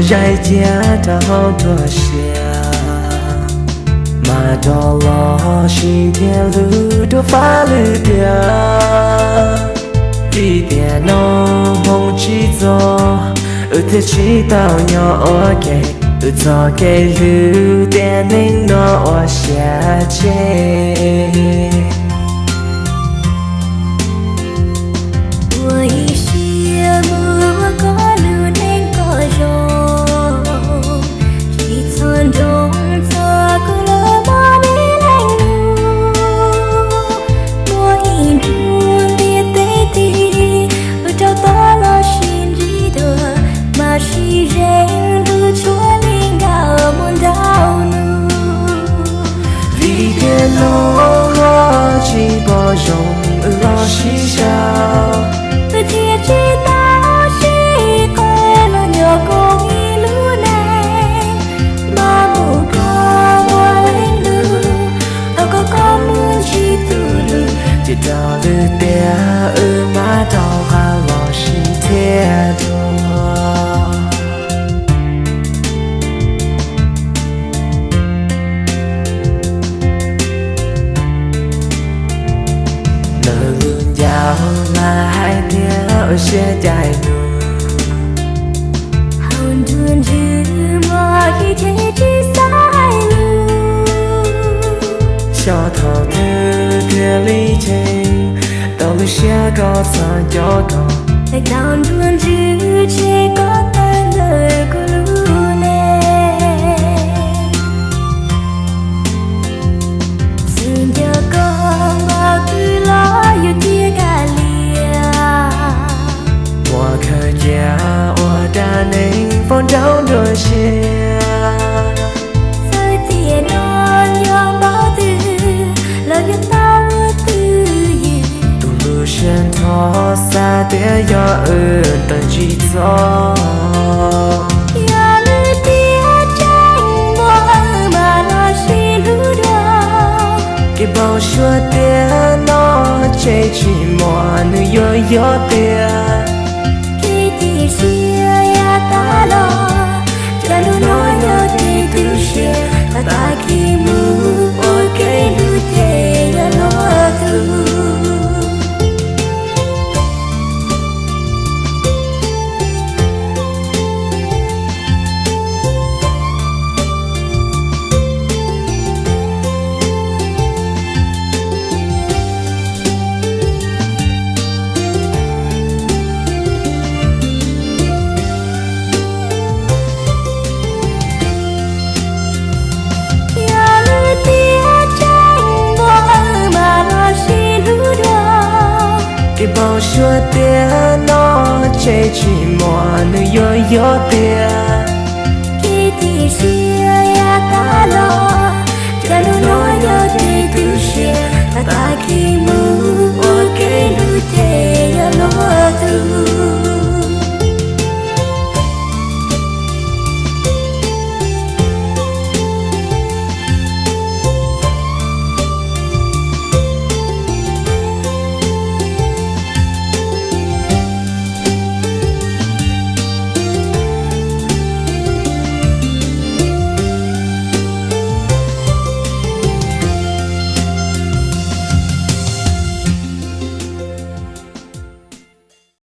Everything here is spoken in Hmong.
Zais cia rau hauv nruab siab, mas rov los sim thiab hlub dua fab lwm tiam. Vim tiam no hmoo tsis txog, wb thiaj tsis tau nyob ua ke. Wb txoj kev hlub tiam neej no ua siab tseg. Ua ib siab mus ua koj lub neej kom zoo, tsis txhob nroo txog kuv lub mob me leej lub. Muaj ib ntu ntiaj teb tig, wb rau tod los sib ntsib dua, mas sib zeem ntuj tshuav li nkauj muaj ntau nus. Vim tiam no ho tsis pom zoo wb los sib sau, wb thiaj tsis tau sib qawm los nyob koom ib lub neej. Mas mus koj ua leej lub, tau koj koj mus ntsib tus lwm, ces raws li tias wb mam rov qab los sib thiab dua. Lawv lub ncauj mas hais tias ua siab cais nus, hauv nruab ntswg muaj kev cheem tsis xaiv lus. Xyov thaum twg thiaj li cheem tau lub siab koj txhob nco koj, thaum nruab ntswg tseg koj tawm ntawm kuv lub neej. Txwm nco koj npaum twg los yuav cia kav liam, muab khaws cia ua dab neeg foom nrauj nruab siab. Txawm tiam no nco npaum twg los yuav tau ua twj ywm, tus lub siab nrho xav tias yog wb tawm ntsig txoj. Yog lwm tiam tseeb muaj mas los sib hlub dua. Kev npau suav tiam no tseg tsis muaj nws yuav yog tiag. Kev cia siab yav tas los, cas hnub no yog kev tu siab, tag tag kis mus ua kev hlub ces yog luag tug. Yog lwm tiam tseeb muaj mas los sib hlub dua. Kev npau suav tiam no tseg tsis muaj nws yuav yog tiag. Kev cia siab yav tas los, cas hnub no yog kev tu siab, tag tag kis mus